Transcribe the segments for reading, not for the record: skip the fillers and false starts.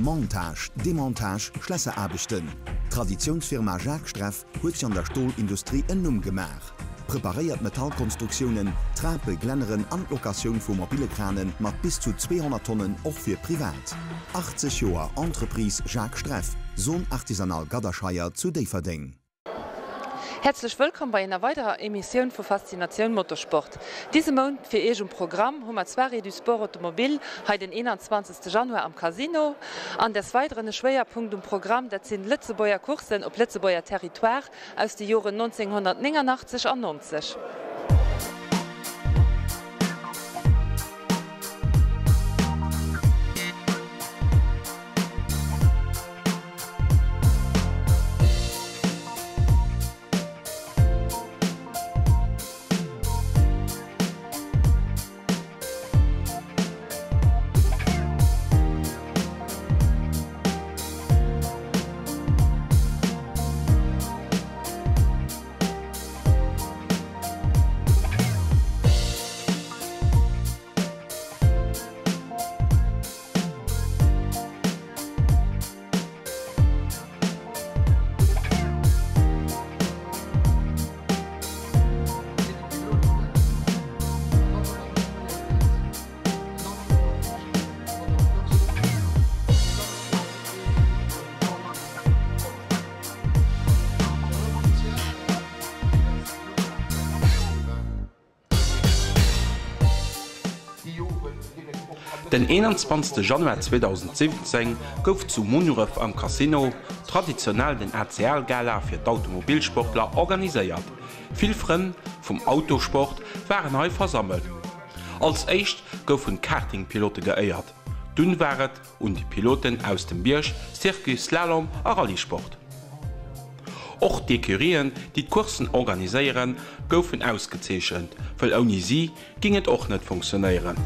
Montage, Demontage, Schlässeraarbechten. D'Traditiounsfirma Jacques Streff huet sech an der Stolindustrie en Numm gemaach. Preparéiert Metallkonstruktiounen, Trape, Glänneren an d'Locatioun vu mobile Krane mat bis zu 200 Tonnen och fir privat. 80 Joer Entreprise Jacques Streff, Zone Artisanale Gadderscheier zu Déifferdeng. Häerzlech wëllkomm bei ener weiderer Emissioun vu Faszinatioun Motorsport. Dise Mount fir Iech um Programm hu mer d'Soirée du Sport Automobile hei den 21 Januar am Casino an des Weideren e Schwéierpunkt um Programm, dat sinn Lëtzebuerger Courssen op Lëtzebuerger Territoire aus de Joren 1989 an 90. Den 21 Januar 2017 gouf zu Munneref am Casino traditionell den ACL-Gala fir d'Automobilsportler organiséiert. Vill Frënn vum Autosport waren hei versammelt. Als éischt goufen d'Karting-Pilote geéiert, dunn war et un déi Piloten aus dem Bierg, Circuit, Slalom a Rallyesport. Och d'Ecurien, déi d'Courssen organiséieren, goufen ausgezeechent, wëll ouni si ging et och net funktionéieren.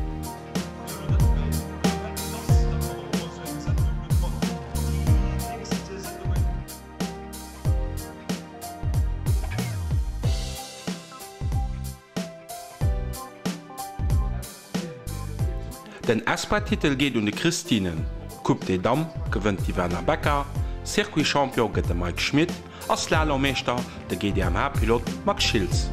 Den Espoir-Titel geet un de Chris Thienen, d'Coupe des Dames gewënnt d'Ivana Becker, Circuit-Champion gëtt de Mike Schmit a Slalom-Meeschter de GDMH-Pilot Max Schiltz.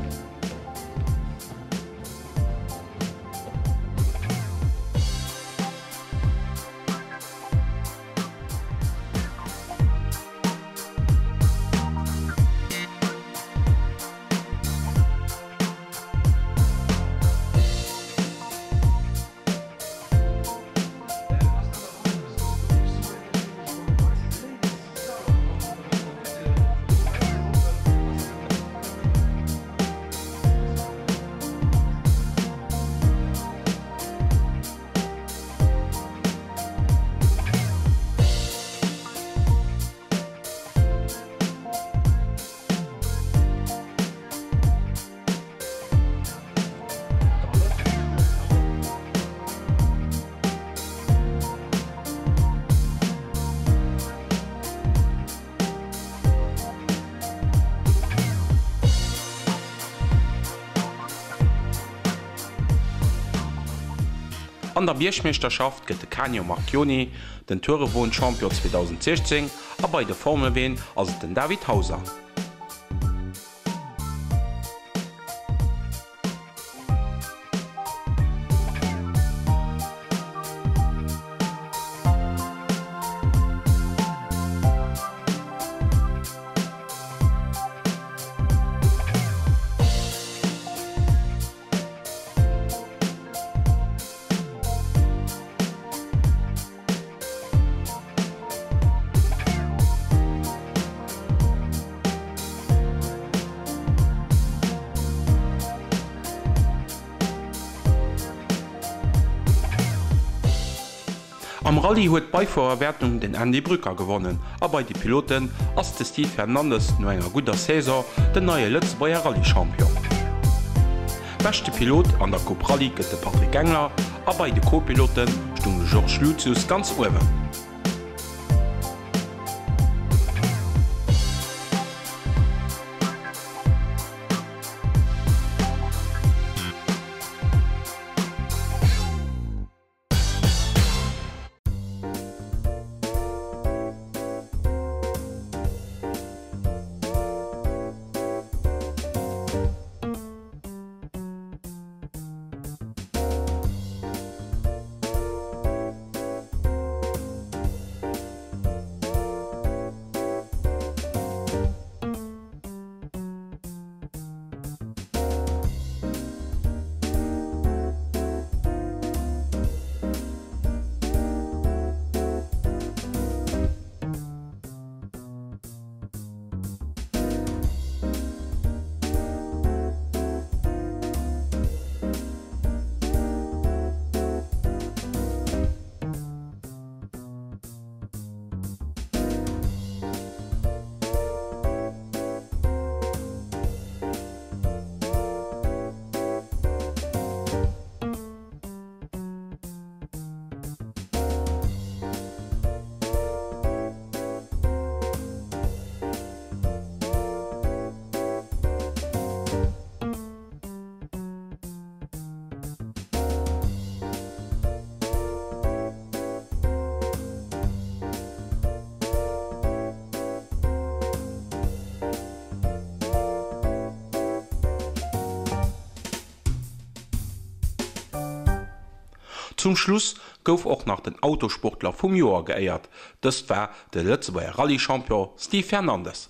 An der Biergmeeschterschaft gëtt de Canio Marchioni den Tourewoen-Champion 2016 a bei de Formelween ass et den David Hauser. Am Rallye huet d'Beifuererwäertung den Andy Brücker gewonnen a bei de Piloten ass de Steve Fernandes no enger gudder Saison den neie Lëtzebuerger Rallye-Champion. Beschte Pilot an der Coupe Rallye gëtt de Patrick Engler a bei de Co-Pilote stung de Georges Lucius ganz uewen. Zum Schluss gouf och nach den Autosportler vum Joer geéiert, dëst war de Lëtzebuerger Rallye-Champion Steve Fernandes.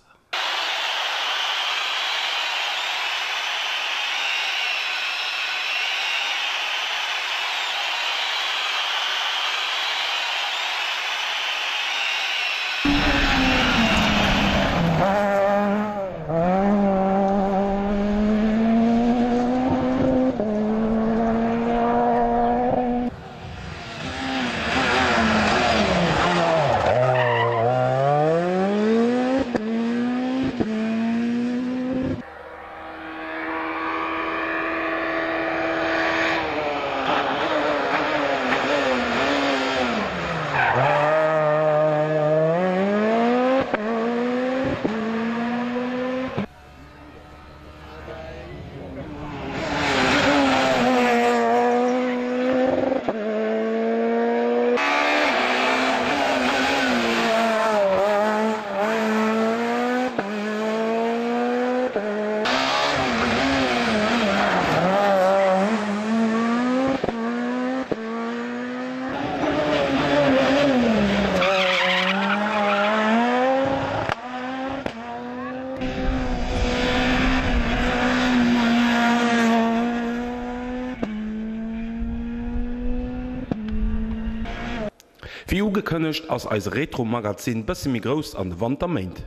Wéi ugekënnegt ass eise Retro-Magazin bësse méi grouss an de Wanterméint.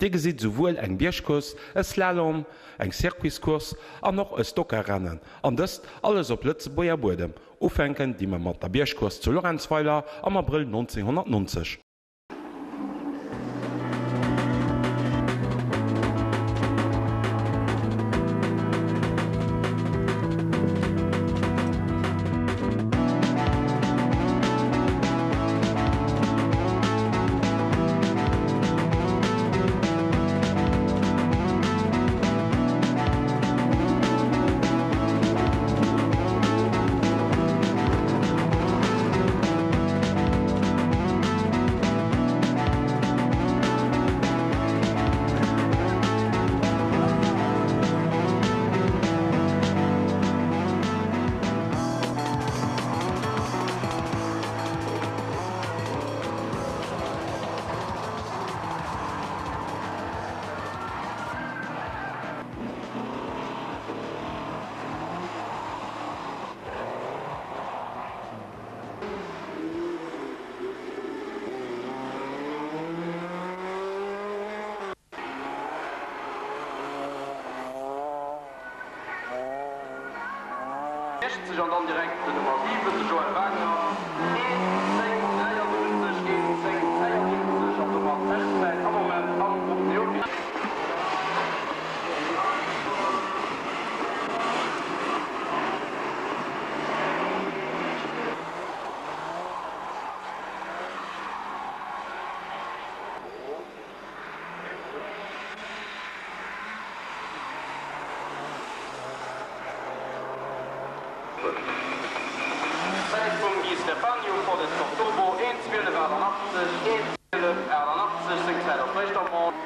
Dir gesitt esouwuel eng Biergcourse, e Slalom, eng Circuitscourse an och e Stocker-Rennen, an dëst alles op Lëtzebuerger Buedem. Ufänken di mer mat der Biergcourse zu Lorentzweiler am Abrëll 1990. 60 an dann direkt den Nummer 7, de Joël Wagner, 1, 10, 73, 1, 10, 73 an domat d'Beschtzäit am Moment am Grupp Neophyte. Zäit vum Guy Stefaniu, Ford Escort Turbo, 1:12,88, 1:12,88, seng Zäit op éischter Manche.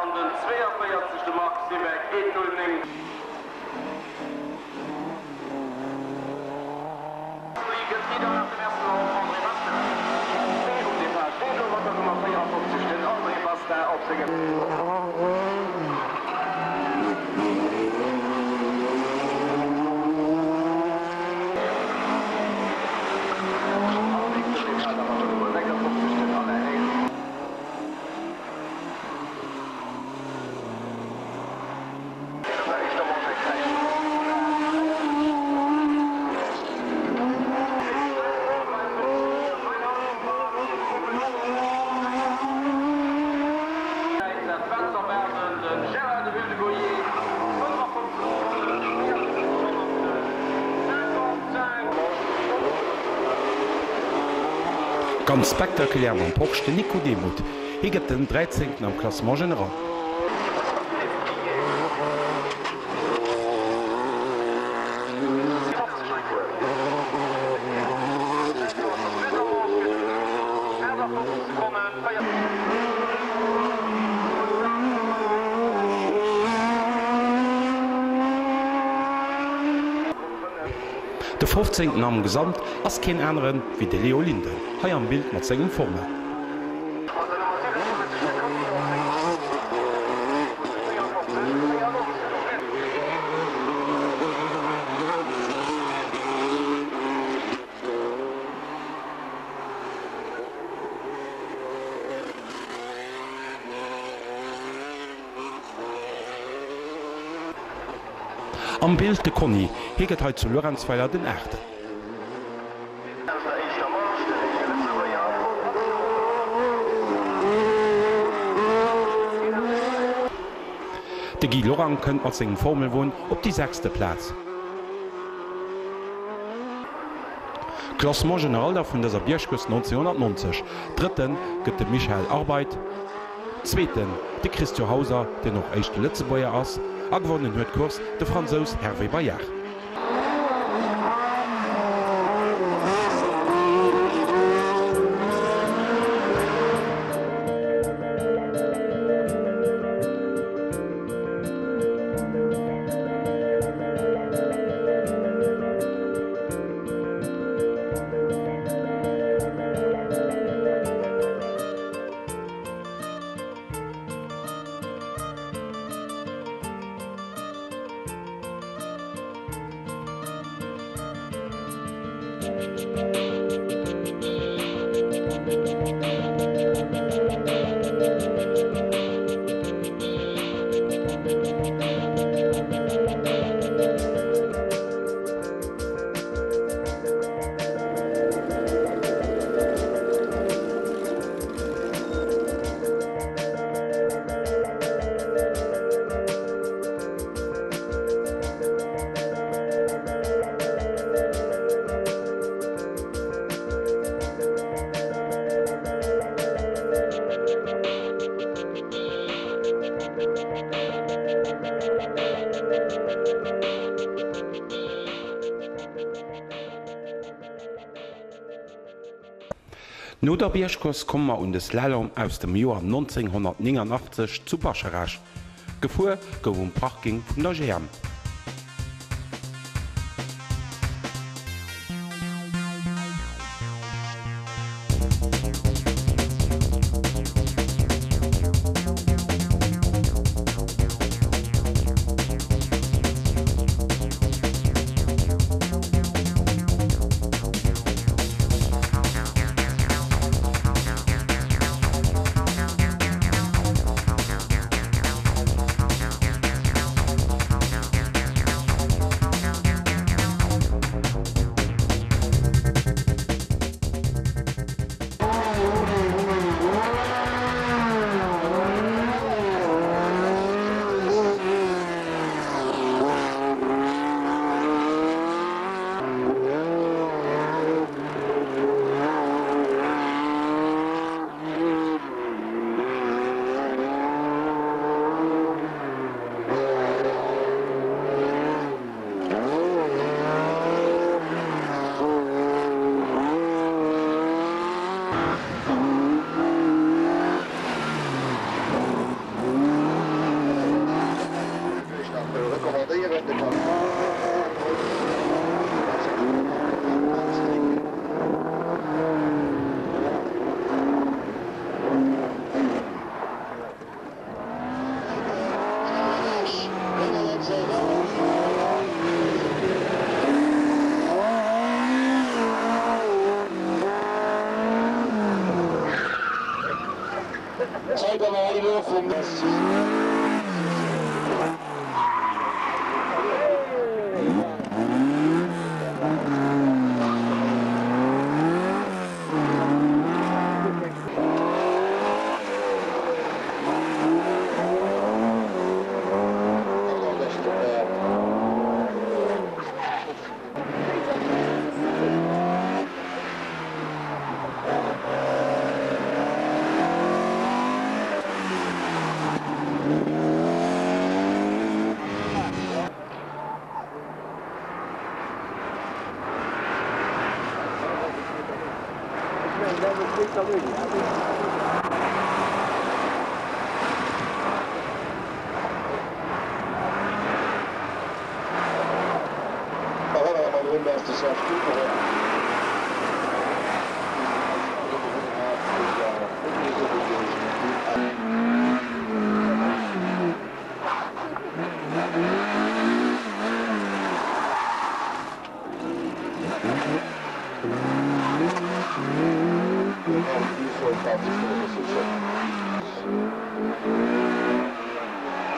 An den 42 de Marc Simek 1:09. Lee gëtt Leader nach dem ersten Lauf, André Bastin um Depart steet elo mat der Nummer 54, den André Bastin op sengem. Am nächsten Depart. Ganz spektakulär mam Porsche den Nico Demuth, hie gëtt den Dräizéngten am Classement général. De 15. Am Gesamt ass keen aneren wéi de Leo Linden, hei am Bild mat sengem Forma. Am Bild de Conny, hie gëtt hei zu Luerenzweiler den Aachten. De Guy Lorang kënnt mat sengem Formelwon op déi sechste Plaz. Classement general da vun dëser Biergcourse 1990, Drëtte gëtt de Michael Arbeit, Zweeten de Christian Hauser, deen och éischte Lëtzebuerger ass, a gewonnen huet d'Course de Fransous Hervé Bayard. No der Biergcourse komme mer un de Slalom aus dem Joer 1989 zu Bascharage. Gefuer gouf um Parking vun der GM. Erënnere mer drun, dass de Serge Cooper gewonnen hat, dee jo awer net méi esou gutt goung.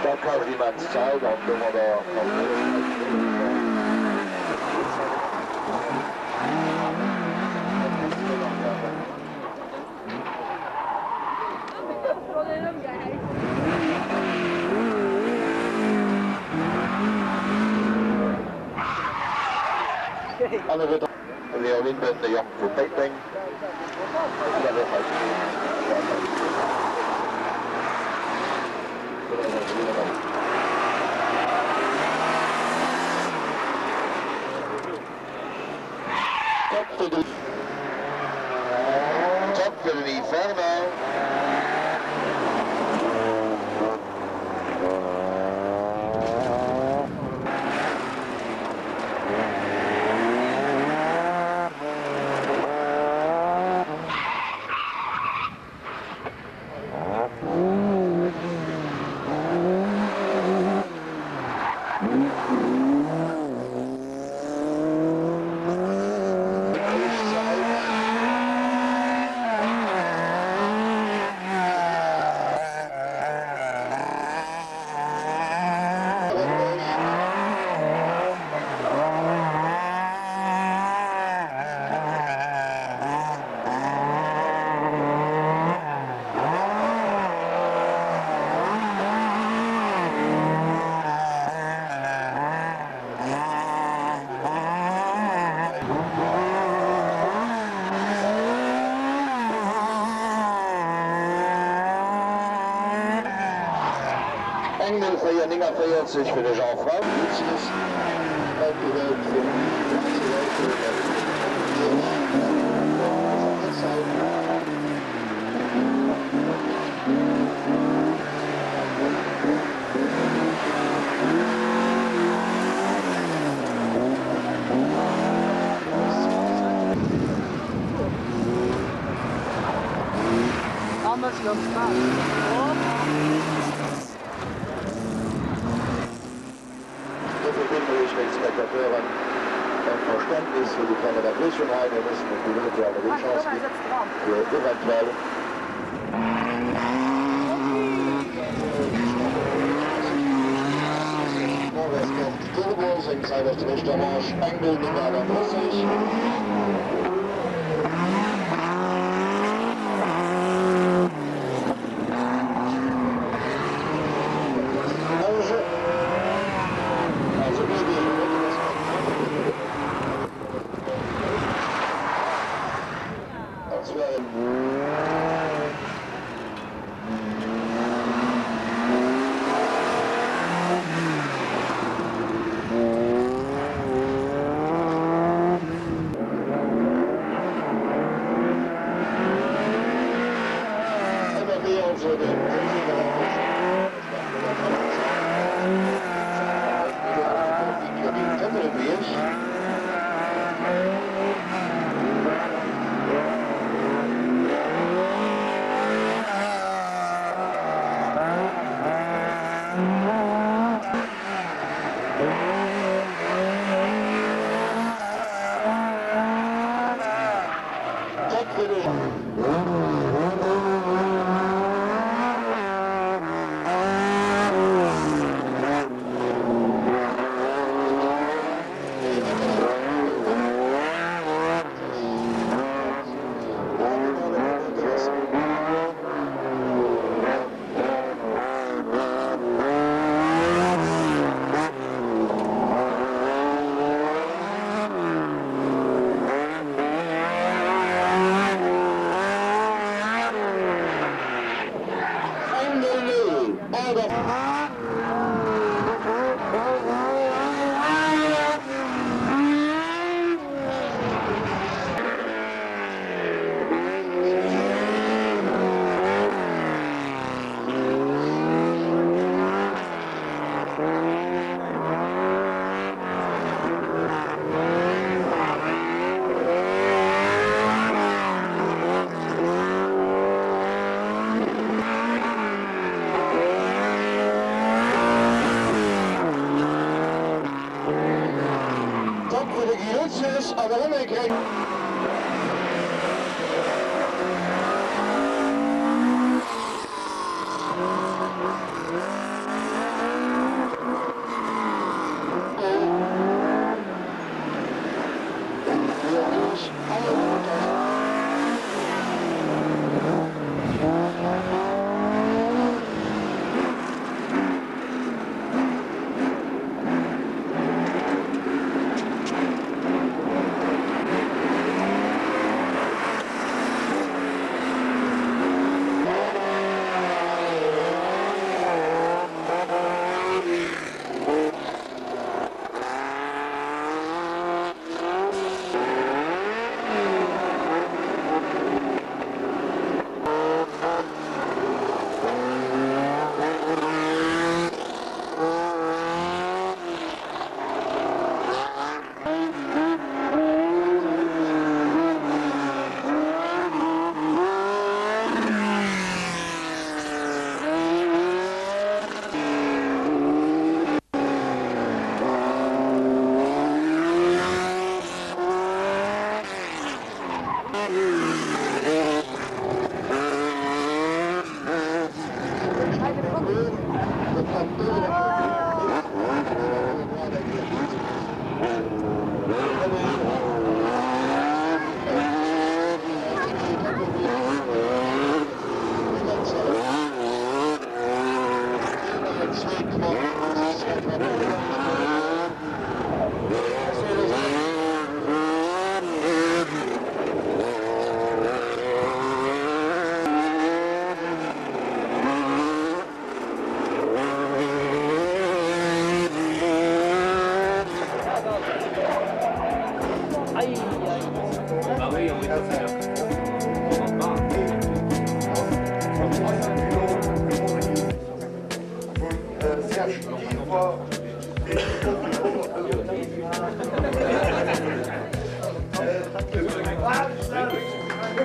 Dat kascht immens Zäit an domadder kann Léon Linden, de Jong vu Péiteng, an och hei Top fir den Yves Werner. Éischt Zäit. Eng 04 49 fir de Jean Frank Lucius, opgehuelt vum Mathieu Dofir bieden ech meng Spectateuren ëm Verständnis fir déi kleng Ënnerbriechung hei. Mir mussen dem Pilot jo awer déi Chance ginn, fir eventuell. Nord-Escort Turbo, seng Zäit ass der éischter Manche eng 0:38. Ënnerwee also den Tëtelbierg.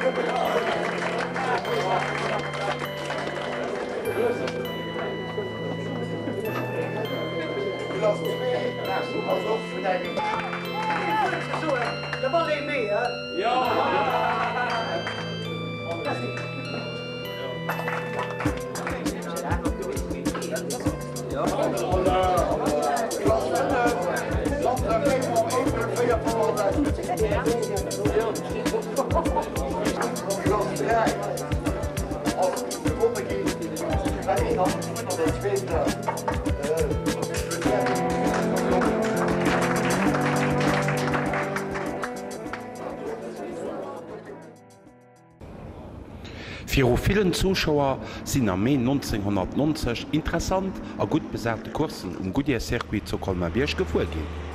Klass 2 ass och vun engem. Klass 5, Sandra Raymond, April 4,65. Klass 3 ass gewonne ginn well een an der zweeter. Viru villen Zuschauer sinn am Mee 1990 interessant a gutt besate Courssen um Goodyear Circuit zu Colmar-Bierg gefuer ginn.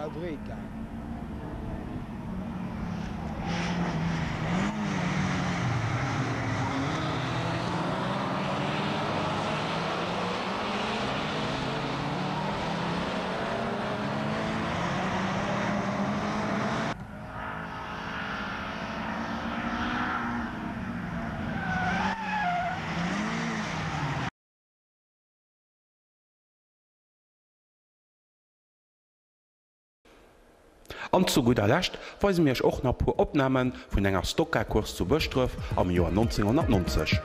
saubreet gaangen. An zu gudder Lescht weise mir iech och nach puer Opname vun enger Stock-Car-Course zu Bëschdref am Joer 1990.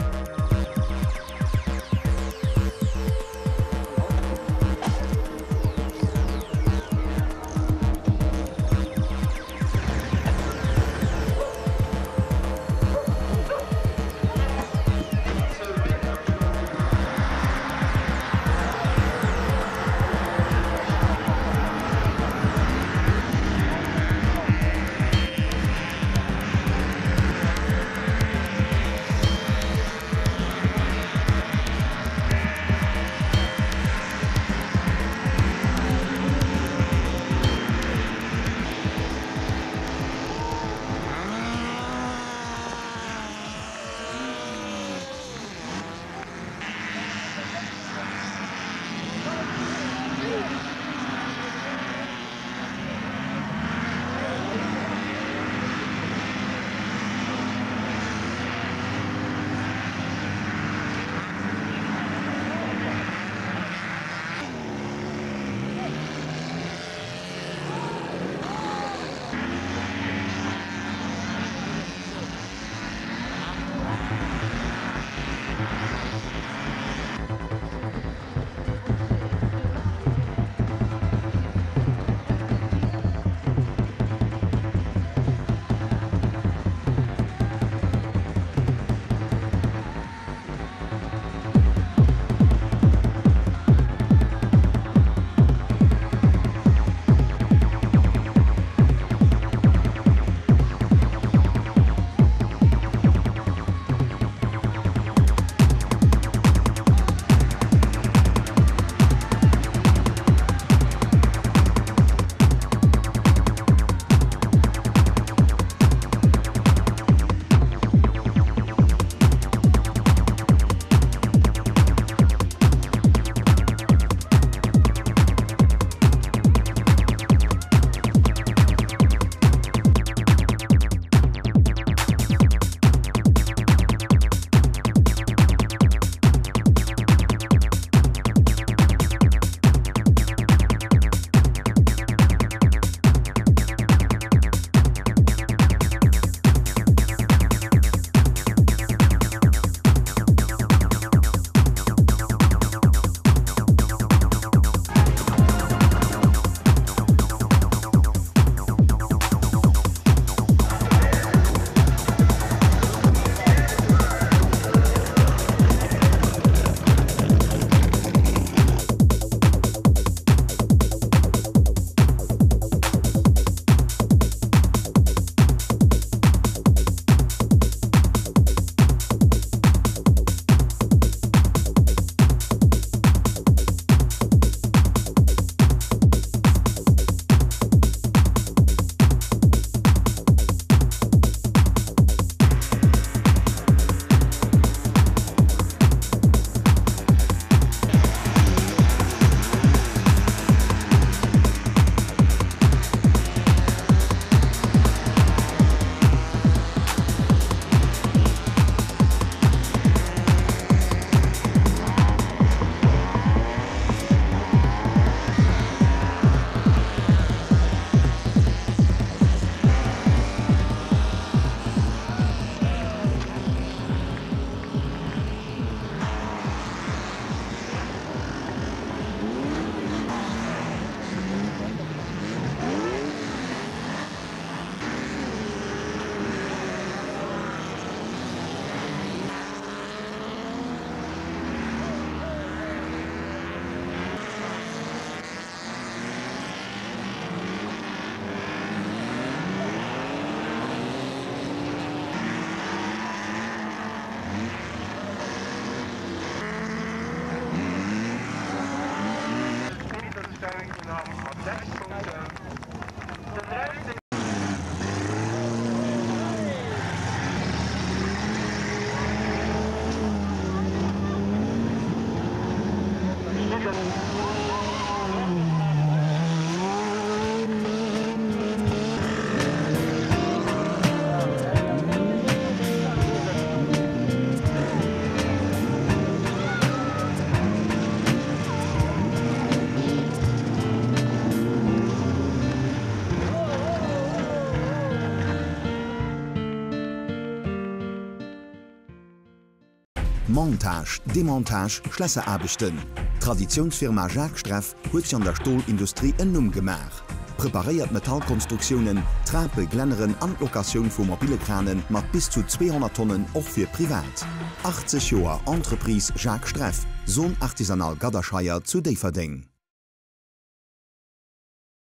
Montage, Demontage, Schlässeraarbechten. D'Traditiounsfirma Jacques Streff huet sech an der Stolindustrie en Numm gemaach. Preparéiert Metallkonstruktiounen, Trape, Glänneren an d'Locatioun vu mobile Krane mat bis zu 200 Tonnen och fir privat. 80 Joer Entreprise Jacques Streff, Zone Artisanale Gadderscheier zu Déifferdeng.